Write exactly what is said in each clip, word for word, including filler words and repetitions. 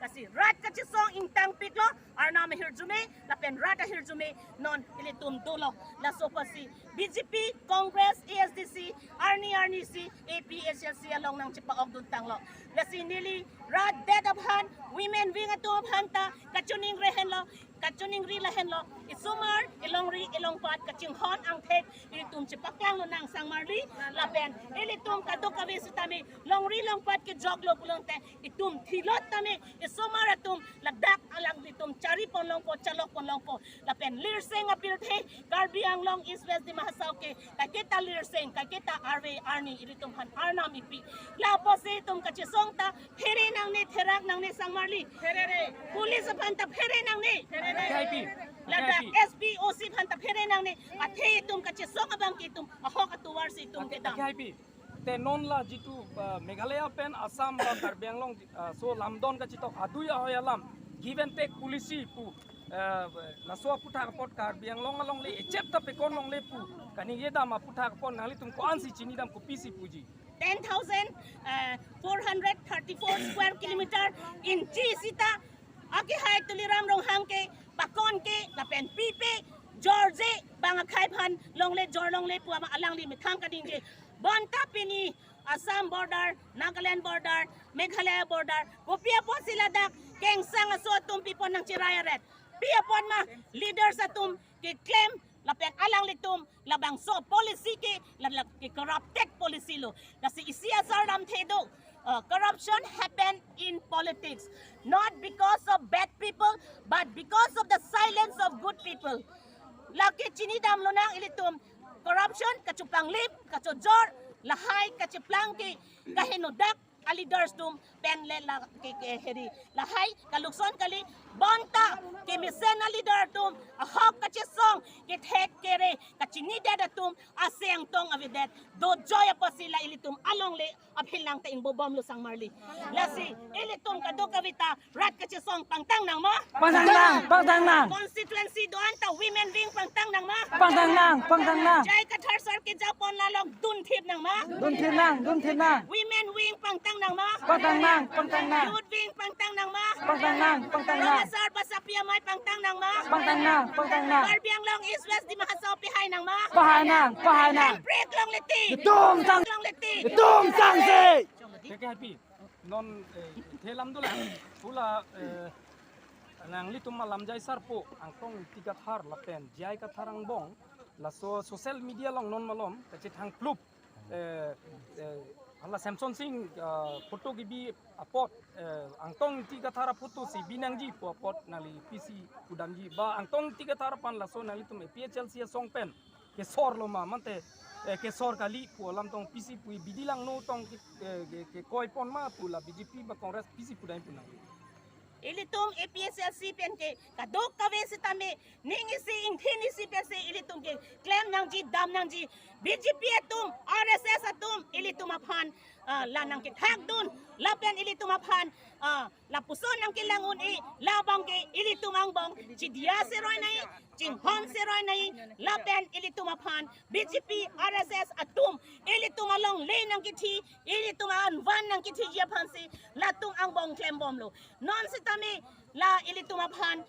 Lasi rat kachesong ingtangpiklo, Arnam ahirjume lapen rat ahirjume non ilitum dolo. Laso apotsi B J P, Congress, A S D C, arni arnisi A P H L C along nangchepa-okdun tanglo. Lasi neli rat det aphan, women wing atum aphan ta kachiningri henlo, kachiningri lahenlo. Isomar ilongri ilongpat kachinghon angthek ilitum chepaklanglo nang sangmarli. Lapen ilitum kadokave sitame longri longpat kejoklo pulote itum thilot tame isomar atum ladak alanglitum chariponlongpo, chalokponlongpo. Lapen lirseng apirthe Karbi Anglong East West Dima Hasao ke kaiketa lirseng, kaiketa arve arni ilitum aphan Arnam ipi. Lapusi itum kachesong ta phere nangne, therak nangne sangmarli. Pherere. Police aphan ta phere nangne. Pherere. K I P. Ladak K I P. S P, O C aphan ta phere nangne. Athe itum kachesong abang ke itum ahok atovarsi itum kedam. K I P. Te non la jitu, uh, Meghalaya pen Assam ba Karbi Anglong, uh, so lamdon kachetok adui ahoi alam give and take policy pu, uh, laso aputhak apot Karbi Anglong alongle echep ta pekon longle pu kaningje dam aputhak apot nanglitum ko-ansi chinidam, kopisi puji? Ten thousand, uh, four hundred thirty-four square kilometer inchi sita akehai Tuliram Ronghang ke pakon ke lapen pipe jorje bang akhai aphan longle jor longle pu ama alangli methang kaningje. Bonta pini Assam border, Nagaland border, Meghalaya border, kopi apotsi ladak kengsang aso atum pipon nangchirai aret? Pi apot ma leaders atum keklem lapen alanglitum labangso policy ke la, la ke corrupted policy lo. Lasi isi asar lamthe do, uh, corruption happen in politics, not because of bad people, but because of the silence of good people. Lake chinidamlonang ilitum, corruption kachepanglim, kachejor, lahai kacheplang ke kahenodak a leaders atum pen le la ke, ke heri lahai kalukson kali. Bonta kemesen a leader atum, ahok kachesong, kethek kere kachinidet atum aseng tong avedet dojoi apotsi la ilitum alongle aphilang ta ingbobomlo sangmarli. Lasi ilitum kadokave ta rat kachesong pangtang nang ma? Pangtang nang, pangtang nang. Constituency do-an ta women wing pangtang nang ma? Pangtang nang, pangtang nang. J I Kathar sir kejapon along dunthip nang ma? Dunthip nang, dunthip nang. Women wing pangtang nang ma? Pangtang nang, pangtang nang. Youth wing pangtang nang ma? Pangtang nang, pangtang nang. Rong Asar Basapi Amei pangtang nang ma? Pangtang nang, pangtang nang. Karbi Anglong East West Dima Hasao pahai nang ma? Pahai nang, pahai nang. Break longle ti. Itum sang, longle ti. Itum sangse. K K I P. Non, eh, thelam dolang, pu la, eh, nanglitum alam jai sarpo, Angtong Ingti Kathar lapen J I Kathar angbong, laso social media along non malom kachethang plup, eh, eh, hala Semson Sing, ah, photo kebi apot, eh, Angtong Ingti Kathar aphoto si binangji pu apot nangli pisi pudamji, ba Angtong Ingti Kathar aphan laso nanglitum A P H L C asong pen kesorlo ma, mate, eh, kesor kali pu alam tong pisi pu, bidi langno tong ke, eh, ke, kekoipon ma pu la B J P ba Congress pisi pudam pu nang? Ilitum A P H L C pen ke kadokave sitame ning isi ingthin isi pensi ilitum keklem nangji, dam nangji. B J P atum, R S S atum ilitum aphan, ah, la nangkethakdun lapen ilitum aphan, ah, lapuson nangkelang un-e, labang ke ilitum angbong chidia seroi nai, chinghon seroi nai, lapen ilitum aphan B J P, R S S atum ilitum alongle nangkethi, ilitum anvan nangkethiji aphansi latum angbong klembomlo. Non sitame la ilitum aphan,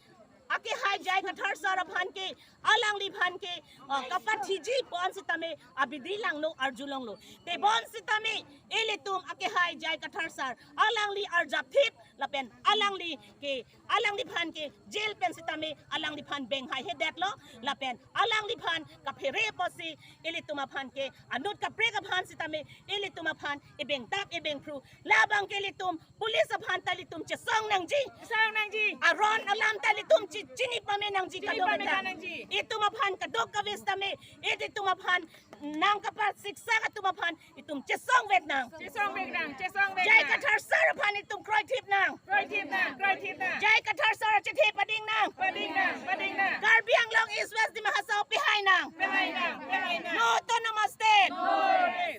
akehai J I Kathar sir aphan ke, alangliphan ke, ah, kapathiji pu-an sitame abidi langno arjulonglo. Tebon sitame ilitum akehai J I Kathar sir alangli arjapthip lapen alangli ke, alangliphan ke jail pen sitame alangliphan benghaihedetlo, lapen alangliphan kaphere apotsi ilitum aphan ke anut kaprek aphan sitame ilitum aphan ibengdak ibengphru, labang ke ilitum police aphan ta ilitum chesong nangji. Chesong nangji. Aron alam ta ilitum chi-, chini pame nangji. Chini pame kadokave ta nangji. Itum aphan kadokave sitame, ilitum aphan nangkapasiksak atum aphan itum chesong vek nang. Chesong vek nang, chesong vek nang. J I Kathar sir aphan itum kroithip nang. Kroithip nang, kroithip nang. J I Kathar sir achethe pading nang. Pading nang, pading nang. Karbi Anglong East West Dima Hasao pahai nang. Pahai nang, pahai nang. No autonomous state. No rest.